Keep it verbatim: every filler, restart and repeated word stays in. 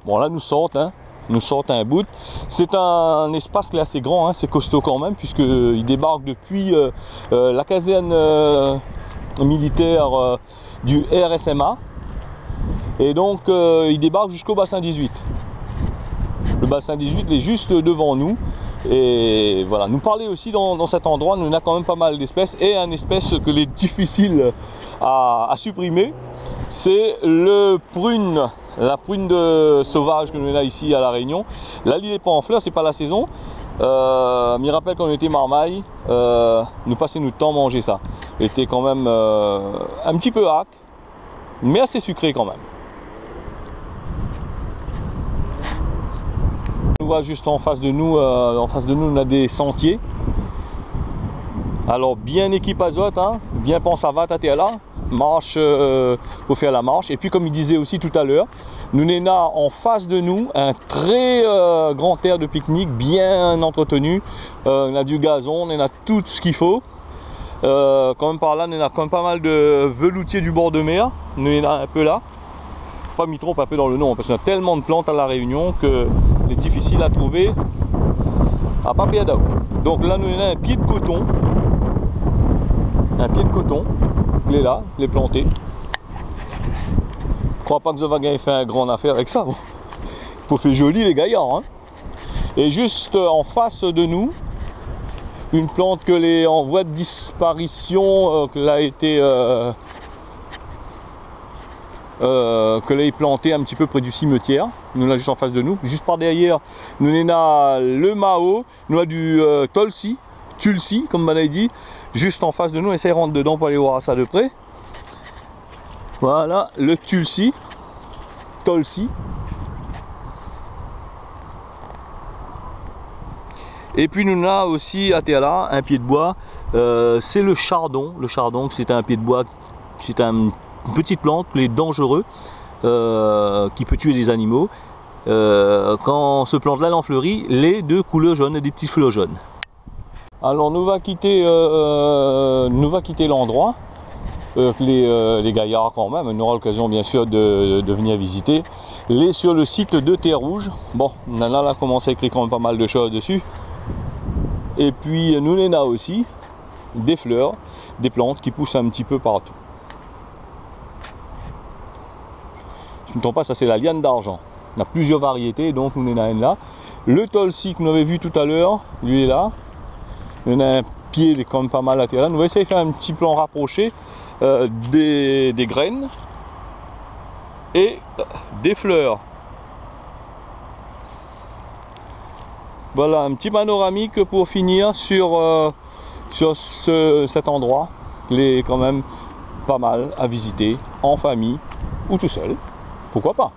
Bon, la nou sort, in. Nou sort in bout. Sé in léspas ki lé asé gran, in. Sé kosto kan mèm, piske li débark dopi, euh, euh, la kazèrn, euh, militèr, euh, du R S M A. É donk, euh, li débark ziska basin dizuit. Le basin dizuit, lé zis dovan nou. É voilà, nou parl osi dan, dan sèt androi, nou néna kan mèm pa mal d'éspès. É in éspès ke lé difisil a, a siprimé, sé le prune, la prune de sauvage ke nou néna isi a La Rényon. La, li lé pa an flèr, sé pa la sézon. Euh, mi rapèl kan nou lété marmay, euh, nou pasé nout tan manzé sa. Lété kan mèm, euh, in ti pé ak, mé asé sikré kan mèm. Nou voi zis an fas de nou, euh, an fas de nou, nou néna dé santié. Alor, bien ékip azot, in, bien pans avat atèr la, marsh, euh, pou fé la marsh. É pi, konm mi dizé osi talèr, nou néna an fas de nou in trè, euh, gran tèr de piknik, bien antretenu. Euh, nou néna du gazon, nou néna tout sak i fo. Euh, kan mèm par la, nou néna kan mèm pa mal de veloutié du bor de mèr. Nou néna in pé la. Fo pa mi tronp in pé dan le non, parske néna tèlman de plant a La Rényon ke lé difisil a trouvé a pa pèr daou. Donk la, nou néna in pié de koton. In pié de koton. Lé la, lé planté. Kroi pa ke zot va gingn fé in gran afèr avèk sa, bon. Pou fé zoli, lé gayar, in. É zis, euh, an fas de nou, in plant ke lé an voi de disparision, euh, ke la été, euh, euh, ke la planté in ti pé pré du simetièr. Nou néna zis an fas de nou. Zis par dèrièr, nou néna le mao, nou néna du, euh, tolsi, tulsi, konm banna i di, zis an fas de nou. Éséy rant dedan pou alé voir sa de pré. Voilà, le tulsi, tolsi. É pi nou néna osi atèr la in pié de boi, euh, sé le shardon. Le shardon, sé in pié de boi, sé in ti plant, lé danzéré, euh, ki pé tié dé zanimo. Euh, kan se plant la lé an fléri, lé de koulèr zone, dé ti flèr zone. Alor, nou va kité, euh, nou va kité landroi, euh, ke lé, euh, lé gayar kan mèm. Nou nora lokazion, biensir, de, de vnir vizité. Lé sur le sit de Terre Rouge. Bon, nana la komans ékri kan mèm pa mal de shoz desi. É pi, nou néna osi dé flèr, dé plant ki pous in ti pé partou. Si mi tronp pa, sa sé la liane d'arjan. Néna plizièr variété, donk nou néna inn la. Le tolsi ke nou lavé vi talèr, li lé la. Nou néna in pié, lé kan mèm pa mal atèr la. Nou va éséy fé in ti plan raprosé, euh, dé, dé grèn é, euh, dé flèr. Voilà, in ti panoramik pou finir sur, euh, sur se, sèt androi. Lé kan mèm pa mal a vizité, an famiy ou tousèl. Poukoi pa ?